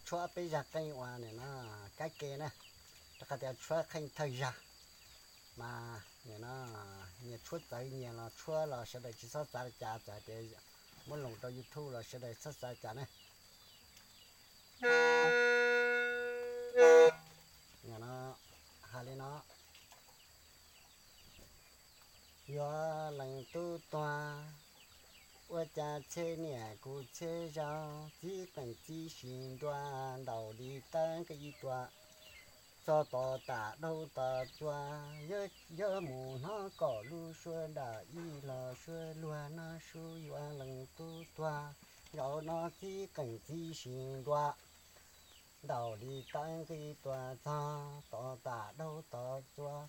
Tshuab peb zag qeej uas nim no kab ke na, rau qhov tias tshuab qeej thawj zag mas nim no nyias tshuab txawv nyias los tshuab los sawv daws tsis txhob xav li cas, txawm tias muab loos rau YouTube los sawv daws txhob xav li cas na. Nim no hais li no: Yuav leej tub tuag, ua cas txhiaj niam kuv txhiaj zaus, txib qeej txib sis nruas, ntaus li tawb nqi tuag, txog tom tam daug tom txuas, yuav mus hnov kom lub suab dam ib los suab luag no sub yuav leej tub tuag. Zaum no txib qeej txib sis nruas, ntaus li tawb nqi tuag, txog tom tam daug tom txuas,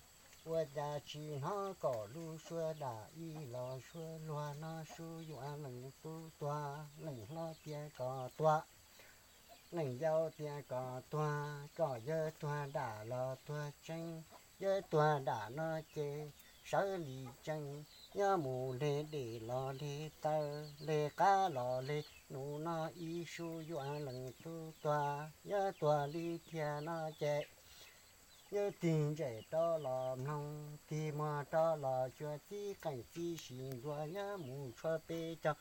ua cas tsis hnov kom lub suab dam ib los suab luag no sub yuav leej tub tuag. Leej hlob tias kom tuag, leej yau tias kom tuag, kom yawg tuag dam los tuag tseeb, yawg tuag dam no ces sawv li tseeb, nyob mus hle dej los hle taw, hle qab los hle num no ib sub yuav leej tub tuag. Yawg tuag li thiab no ces yawg tig ntsej rov los mloog, tig muag rov los cuag, txib qeej txib sis nruas, yuav mus tshuab peb caug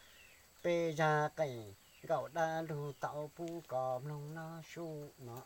peb zag qeej nkaum dab lug tau pub kom mloog no sub no.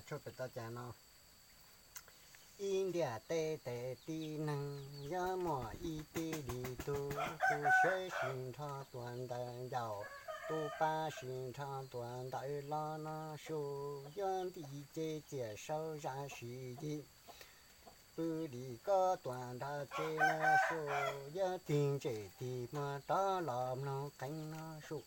Tshuaj pem tau cas no. Ib ntiaj teb tes tib neeg, yuav muaj ib tib li tug, tub siab sib nrho tuag ntawm ncauj, tub pab sib nrho tuag ntawm los no su, yuav ntim ces txiaj saub zam sis yim, pw li kob tuag nram tsev no su, yuav tig ntsej tig muag rov los mloog qeej no su.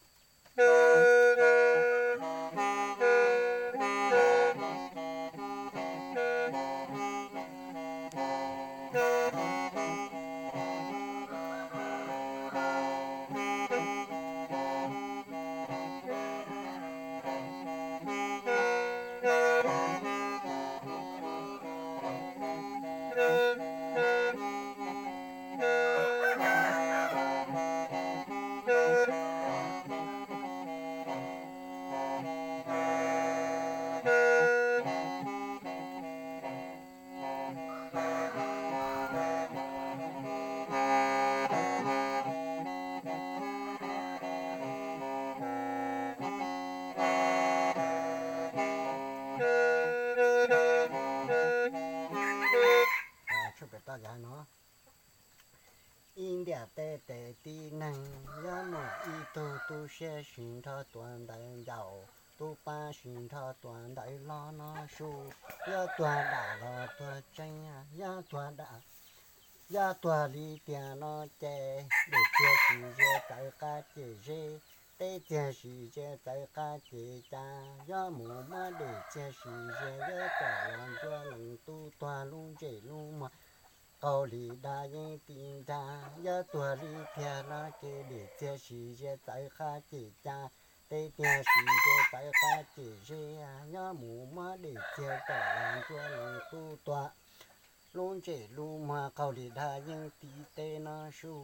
Yav no, ib ntiam tej tes tib neeg, yuav mus ib tug tu siab sis nrho tuas ntawv ncaus, tu pa sis nrho tuas ntawv loj no su, yuav tuag dam los tuag tseeb, yuav tuag dam, yuav tuag li tiag no ces, dej txiag sis ze txawv qab ces zeb, teb txiag sis ze txawv qab ces cas, yuav mus muab dej txiag sis ze, yuav kom los ntsuab lees tub tuag lub ntsej lub muag, qaug li dab yeeb ti nrag, yuav tuag li tiag no ces, dej txiag sis ze txawv qab ces cas, teb txiag sis ze txawv qab ces zeb, yuav mus muab dej txiag kom los ntsuab lees tub tuag lub ntsej lub muag, qaug li dab yeeb ti teb no su.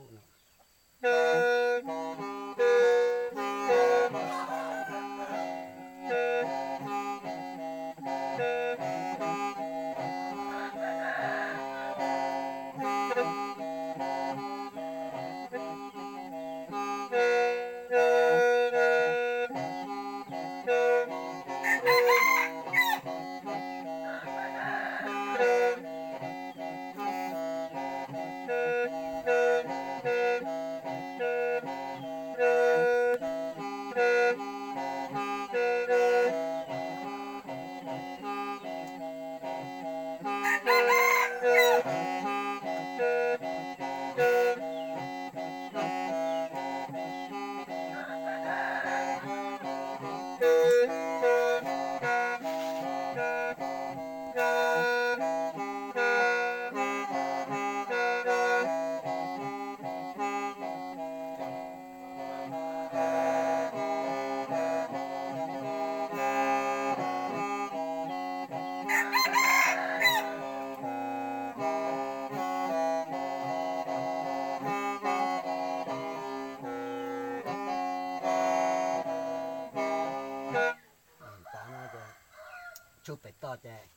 Tshuaj pem toj ces,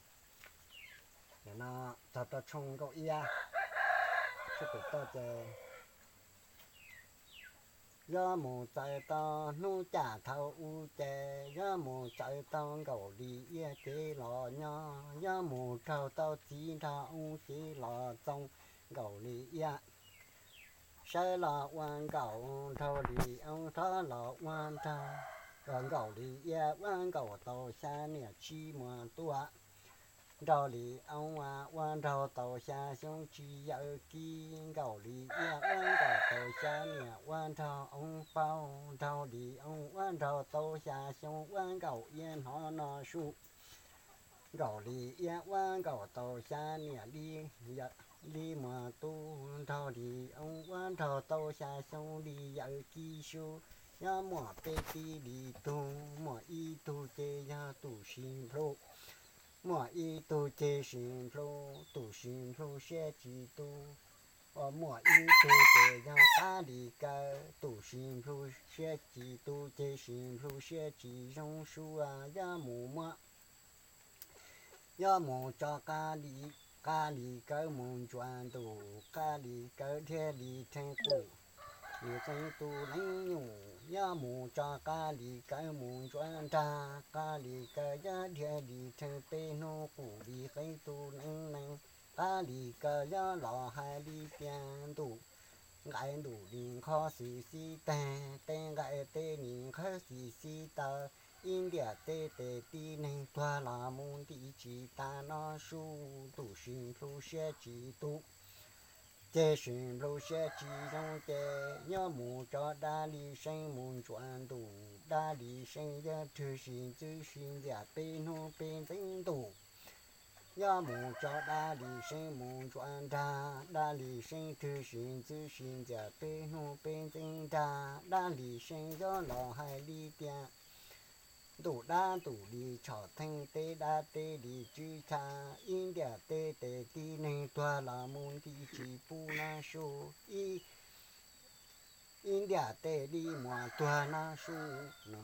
no txog rau tshooj nkaum ib, tshuaj pem toj ces, yuav mus txawv tau hnub caj thaum ub ces, yuav mus txawv tau nkaum li iab cev los nyob, yuav mus raug tau txiv nrog ub cev los txoos, nkaum li iab sawv los ua nkaum, raug li ub rov los ua nraug, nkaum li iab ua nkaum tau xya niam tsis muaj tuaj, nraug li ub ua nraug tau xya xyoo tsis yawm kib, nkaum li iab ua nkaum tau xya niam ua nraug ub paug, nraug li ub ua nraug tau xya xyoo ua nkaum iab hnov no su, nkaum li iab ua nkaum tau xya niam li, li muaj tub, nraug li ub ua nraug tau xya xyoo li yawm kib su, nyob muaj peb tib li tug, muaj ib tug ces yog tus sis nplhu, muaj ib tug ces sis nplhu, tus sis nplhu siab tsis tu, muaj ib tug ces yog qab li kaw, tus sis nplhu siab tsis tu ces sis nplhu siab tsis zoo su, yuav mus muab, yuav mus tso qab li, qab li kaw mus ntsuam ntuj, qab li kaw dhia li rhees qus, nws txeeb tus leej nyuj, yuav mus tso qab li kaw mus ntsuam nrag, qab li kaw yuav dhia li rhees peb hnub qus li qeeb tus leej neeg, qab li kaw yuav los hais li tias ntuj nqaij ntuj li nqho xwm xib tag, tej nqaij tej li nqhawv xwm xib taw, ib ntiam tej tes tib neeg tuag los mus nti tsis tas no su, tus sis nplhu siab tsis tu ces sis nplhu siab tsis zoo ces, yuav mus tso dab li seeb mus ntsuam ntuj, dab li seeb yuav rwg sis ntxwv sis ntxias peb hnub peb ntxeev ntuj, yuav mus tso dab li seeb mus ntsuam nrag, dab li seeb rwg sis ntxwv sis ntxias peb hnub peb ntxeev nrag, dab li seeb yuav los hais li tias ntuj dab ntuj li tshom theej, tej dab tej li tswv tshaj, ib ntiam tej tes tib neeg tuag los mus nti tsis pub no su, ib, ib ntiam tej li muaj tuag no su no.